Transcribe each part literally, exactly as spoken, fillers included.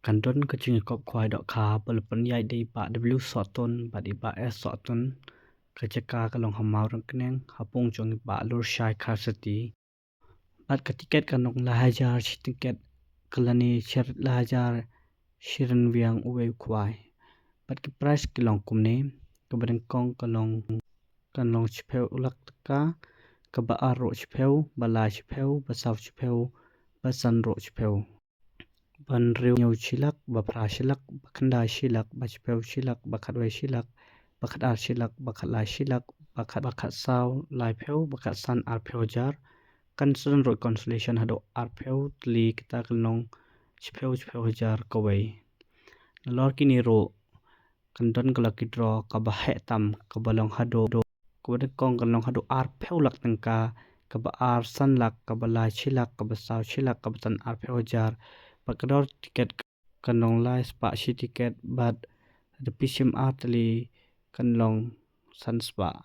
Kan don ka jingïakop khwai dohkha ba la pynïaid da i Bah W Sohtun bad i Bah S Sohtun. Ka jaka ka long ha Mawryngkneng, ha pung jong i Bah Lurshai Kharsati. Bad ka tiket kan long lai hajar shi tiket, ka lane shi lai hajar shi ryngwiang uwei u khwai. Bad ki prize ki long kumne: kaba nyngkong ka long, kan long shiphew lak tyngka, kaba ar ruh shiphew, ba lai shiphew, ba saw shiphew, ba san ruh shiphew. Ba hynriew hynñiew shi lak, ba phra shi lak, ba khyndai shi lak, ba shiphew shi lak, ba khatwei shi lak, ba khatar shi lak, ba khatlai shi lak, ba khat, ba khatsaw laiphew, ba khatsan arphew hajar. Kan sa don ruh consolation haduh arphew tylli, kata kan long shiphew, shiphew hajar kawei. Nalor kine ruh kan don ka lucky draw kaba heh tam, kaba long haduh, kaba nyngkong kan long haduh arphew lak tyngka, kaba ar san lak, kaba lai shi lak, kaba saw shi lak, kaba san arphew hajar. Bad ka dor tiket kan long lai spah shi tiket, bad da phi shim ar tylli kan long san spah.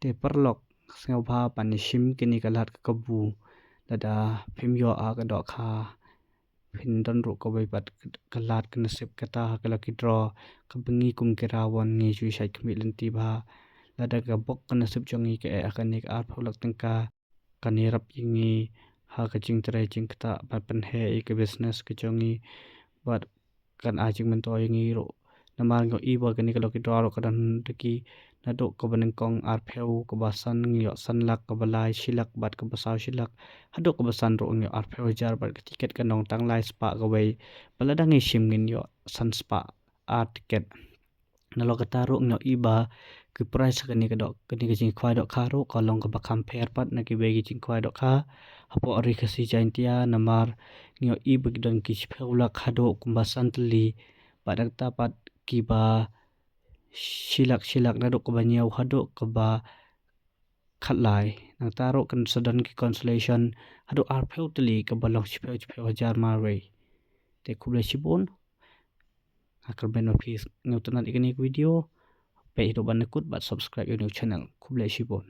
Te paralok, sngewbha ban ïashim kane ka lad ka kabu, lada phim ïoh ha ka dohkha, phin don ruh kawei pat ka lad ka nasib kata ha ka lucky draw, kaba ngi kum ki rawon ngi ju shait khmih lynti bha. Lada ka bok ka nasib jong ngi ka eh ha kane ka arphew lak tyngka, kan ïarap ïa ngi ha ka jingtrei jingktah ban pynheh ïa ka business ka jong ngi. Bad kan ai jingmyntoi ïa ngi ruh, namar ngi ïohi ba kane ka lucky draw ruh ka don da ki, naduh kaba nyngkong arphew, kaba san ngi ïoh san lak, kaba lai shi lak, bad kaba saw shi lak, haduh kaba san ruh ngi ïoh arphew hajar. Bad ka tiket kan long tang lai spah kawei, bad lada ngi shim ngin ïoh san spah ar tiket. Nalor kata ruh ngi ïohi ba ki prize ha kane ka doh, kane ka jingkhwai dohkha ruh ka long kaba kham pher pat na kiwei ki jingkhwai dohkha hapoh Ri Khasi Jaiñtia, namar ngi ïohi ba ki don ki shiphew lak haduh kumba san tylli, bad nangta pat kiba shi lak shi lak, naduh kaba hynñiew haduh kaba khatlai. Nangta ruh kan sa don ki consolation haduh arphew tylli, kaba long shiphew, shiphew hajar marwei. Te khublei shibun. Nga kyrmen ba phi sngewtynnat ïa kane ka video. Peit haduh ban da kut bad subscribe ïa u new channel. Khublei shibun.